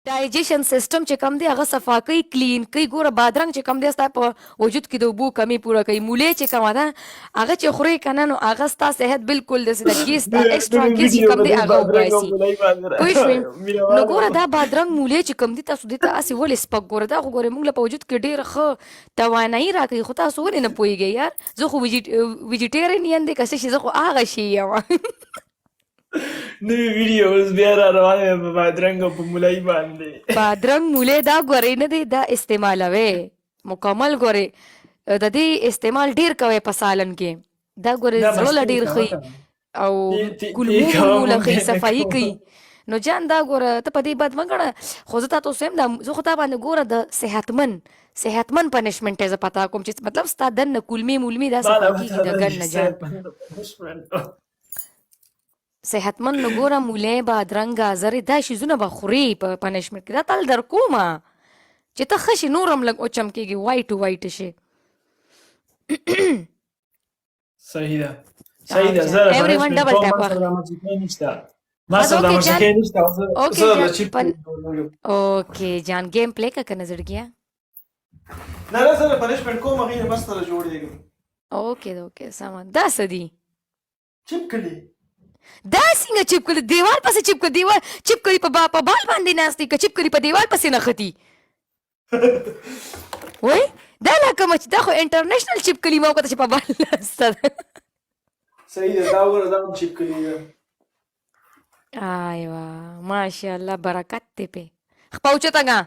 ډایجیشن سیستم چې کم دی هغه صفا کوي، کلین کوي. ګوره، بادرنګ چې کم دی ستا په وجود کې د اوبو کمی پوره کوي. مولې چې کومه ده، هغه چې خورې که نه، نو هغه ستا صحت بالکل داسې د ګیس، دا ایکسټرا نوې ګیس چې ویډیو کم په دی دې هغه بادرنګ او وباسي. مولای باندې پوه شوې؟ نو مینوالو. ګوره، دا بادرنګ مولې چې کم دي، تاسو دې ته هسې ولې سپک ګوره؟ دا خو ګورې موږ له په وجود کې ډېر ښه توانایي راکوي، خو تاسو ولې نه پوهېږئ یار؟ زه خو ویجیټیرین یم دی که څه شي، زه خو هغه شي یم. نوې ویډیو اوس بیا را روانه ده په بادرنګ او په مولای باندې. بادرنګ مولې دا ګورې نه دی، دا استعمالوي مکمل. ګورې، د دې استعمال ډیر کوي په سالن کې. دا ګورې دا زړه له بس ډیر کوه ښي کنه او تی کولمو کوه، مولمو له مونږ ښي نه صفايي کوو. کوي. نو جان، دا ګوره، ته په دې بد مه ګڼه، خو زه تاته اوس وایم، دا زه خو تا باندې ګوره د صحتمن پنشمنټ زه پتا کوم چې مطلب ستا دننه کولمې مولمې دا ما صفا لا کیږي پته د ده ګن چې نه جان. صحتمند پنشمنټ. صحتمند. نو ګوره، مولې، بادرنګ، گازرې، دا شیزونه به خورې په پنشمنټ کې. دا تل در کومه چې ته ښه شې، نور هم لږ وچمکېږي، وایټ وایټ شي. صحیح ده، صحیح او ده. جان زه ایوری ون پنشمنټ ډبل کوم. ټیپ ما سره واخلي. د موسیقۍ نشته، ما بس سره د اوکې جان. موسیقۍ نشته. زه اوکې زه د جان چپ پن اوکې جان، ګیم پلی کا کنه زړګیا؟ نه نه، زه پنشمنټ کوم، هغې بس سره جوړېږم. اوکې اوکې، سم دا څه دي؟ چپ کړي. دا څنګه چپ کړي؟ دیوال پسې چپ کړي؟ دیوال چپ کړي په بال باندې ناست دي که چپ کړي په دیوال پسې نښتي؟ وای، دا لا کومه چې دا خو انټرنیشنل چپ کړي ما وکړه چې په بال ناسته ده. صحیح ده، دا وګوره، دا هم چپ کړي ده. ایوه، ماشاءالله، برکت دی په خپه اوچته ګه.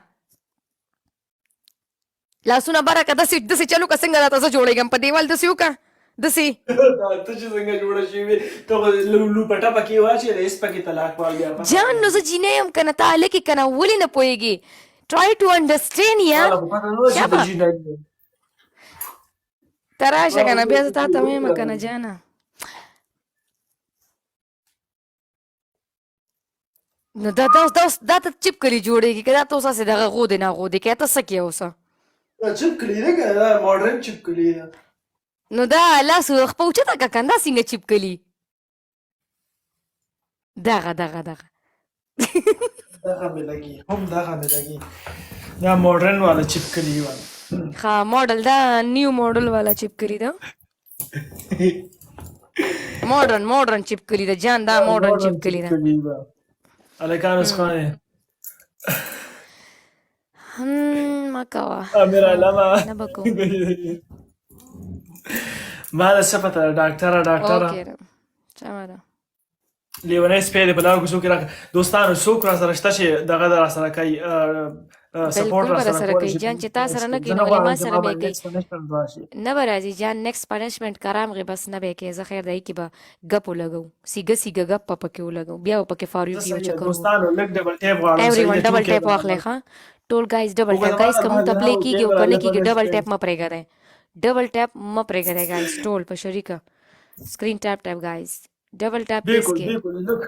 لاسونه بره که، داسې داسې چلو که، څنګه راته زه جوړېږم په دیوال، داسې وکړه، داسې. ته چې څنګه جوړه شوې، ته خو لوپټه پکې واچې، ریس پکې طلاق وال بیا پته. جان، نو زه جینۍ یم که نه؟ ته هلک یې که نه؟ ولې نه پوهېږې؟ ټرای ټو انډرسټینډ یار. ماله خو پته نه وه چې ته شابه جینۍ یې. ته راشه ما که نه، خو بیا زه تا ته وایم که نه وکړه. جانه. نو دا ته چپ کلی جوړېږي که دا ته اوس هسې دغه غودې نه غودې کې ته څه کې اوس؟ دا چپ کلی ده که نه؟ دا ماډرن چپ کلی ده. نو دا لاس خپه اوچته که کنه، دا څنګه چپ کلی؟ دغه دغه دغه. دغه مې لګي هم، دغه مې لګي، دا ماډرن والا چپ کلی والا. ښه ماډل، دا نیو ماډل والا چپ کلی ده، ماډرن چپ کلی ده جان، دا ماډرن چپ ماډرن کلی چپ ده. کلی ده هلکان اوس خانه. هم ما کوه. امیر علامه. نه به کوم. ما له څه پته، ډاکټره ډاکټره. اوکې، سمه ده. لیونی سپی دی په لار کوڅو کې راکه. دوستانو، څوک را سره شته چې دغه در سره کوي سپورټ بالکل را به سره راسره کولی کوي شي؟ جان، چې تا سره نه زه کوي نه نو ولې غواړم ما چې سره ما به باندې کوي؟ نیکسټ پنشمنټ راشي. نه به راځي جان نیکسټ پنشمنټ کرام غي، بس نه به کې. زه خیر دی کې به ګپ ولګو، سیګه سیګه ګپ په پکې ولګو، بیا به پکې فار زه یو کې یو صحیح ده. چکر وو. دوستانو، لږ ډبل ټیپ غواړم. ایوری صحیح ون ده، ډبل ټو کې ټیپ واخلئ. ښه، ټول ګایز ډبل وګوره ټیپ ګایز، ما که مونږ ته پلی ما کیږي او که نه کیږي، ډبل پنشمنټ. ټیپ مه پرېږدئ، ډبل ټیپ مه پرېږدئ ګایز. ټول په شریکه سکرین ټیپ ټیپ ګایز، ډبل ټیپ پلیز بالکل کې. بالکل، لږ